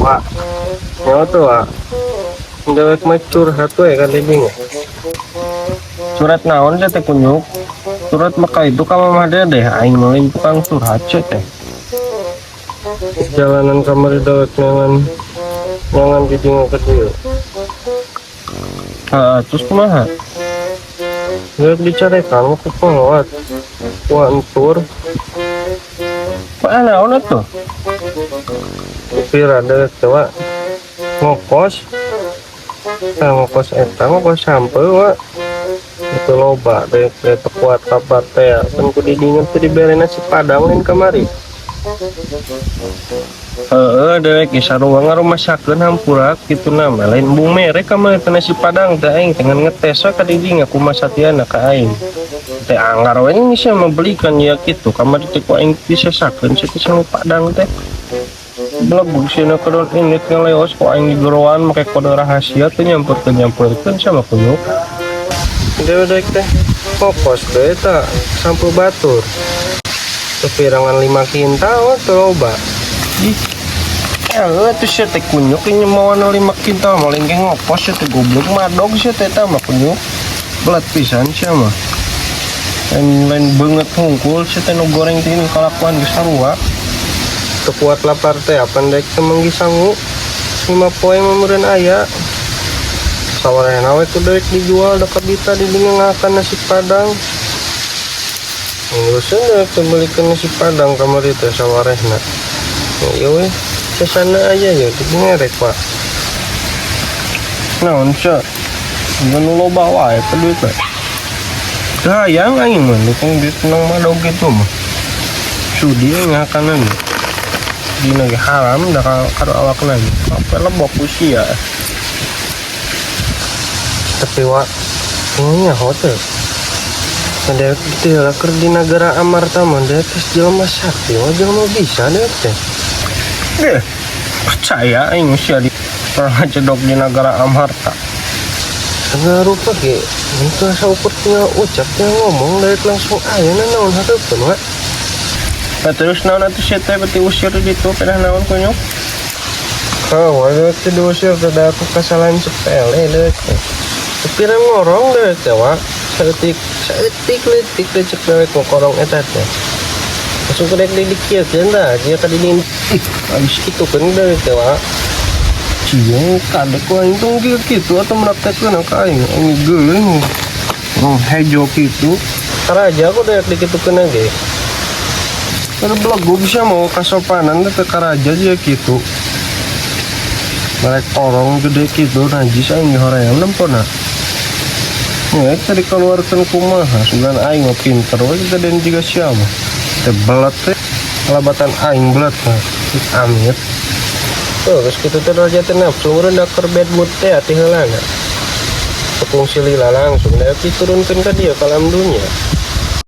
Wak, nyawa tuh, Wak. Dewek mah curhat we kan didinya. Curhat naon sia teh, kunyuk? Curhat maka itu ka Mamah Dedeh, aing mah lain tukang curhat sia teh. Jalanan kamari dewek neangan neangan didinya ke dieu. Ah, terus kumaha? Dewek dicarekan ku kolot. Ku entur. Pak, naon atuh? Pira dewek teh, Wak? Ngokos. Nah, ngokos eta ngokos sampeu, Wak. Itu loba dewek teh teu kuat kabar teh. Kan ku didinya teh dibere nasi padang lain kamari. Heeh, dewek ge sarua ngarumasakeun hampura kitu nama lain embung mere kamari teh nasi padang teh, aing teh ngan ngetes we ka didinya kumaha satiana ka aing. Teh anggar we ini sia mah belikan ya kitu kamari teh ku aing disesakeun sia teh sangu padang teh. Belebug sia kedon indit ngaleos ku aing digeroan make kode rahasia teh nyamperkeun nyamperkeun sama kunyuk. Dewek teh kokos teh eta sampeu batur. Kepirangan 5 kintal teu loba. Ih, eh, tuh sia teh kunyuk ini mawana 5 kintal maling ge ngokos sia teh, goblok, madog sia teh eta mah, kunyuk. Belat pisan sia mah. Lain lain banget hungkul sia teh nu goreng teh, ini kalakuan geus sarua. Teu kuat lapar teh apan dek teh manggih sangu 5 poe mah meureun aya. Sawarehna we ku dewek dijual da kabita di dinya ngakan nasi padang. Ngurusan dewek teh belikeun nasi padang kamari teh sawarehna. Ya ieu we sesana aja ya di ngerek, Pak. Naon sia? Nu loba wae pe duit teh. Teu hayang aing mah dukung duit nang madog kitu mah. Sudi ngakanan. Dina ge haram da ka awakna ge. Apa lebok ku sia. Tapi, Wak, ini nyaho teu. Dewek gitu ya keur di negara Amarta mah dewek geus jelema sakti mah, jelema bisa dewek teh. Deh, percaya aing sia di pernah cedok di negara Amarta. Segala rupa ge, itu saukur tinggal ucap, tinggal ngomong dewek langsung aya naon hareupeun, Wak. Nah, terus naon atuh sia teh beti usir di ditu pedah naon, kunyuk? Oh, dewek teh diusir teh da aku kesalahan sepele dewek teh. Tapi ngorong dewek teh, Wak. Saeutik saeutik leutik teh cek dewek ngorong eta teh. Langsung kedek dikieukeun tah, dia ka didin. Ih, habis kitu kan dewek teh, Wak. Cie, kadek ku aing tong kieu kitu atau meraktekeun ka aing. Aing geuleuh. Oh, hejo kitu. Karaja aku dewek dikitukeun ge. Keur belegug sia mau kasopanan teh karaja dia kitu. Merek orong gede kitu najis aing hoream nempona. Ya, tadi keluarkan kumaha, sugan aing mah pinter we kita dan juga siapa. Teh belat teh labatan aing belat mah. Amit. Tuh, terus kitu teh raja teh nafsu meureun da keur bad mood teh ati heulana. Tepung silila langsung da diturunkeun ka dia ka alam dunya.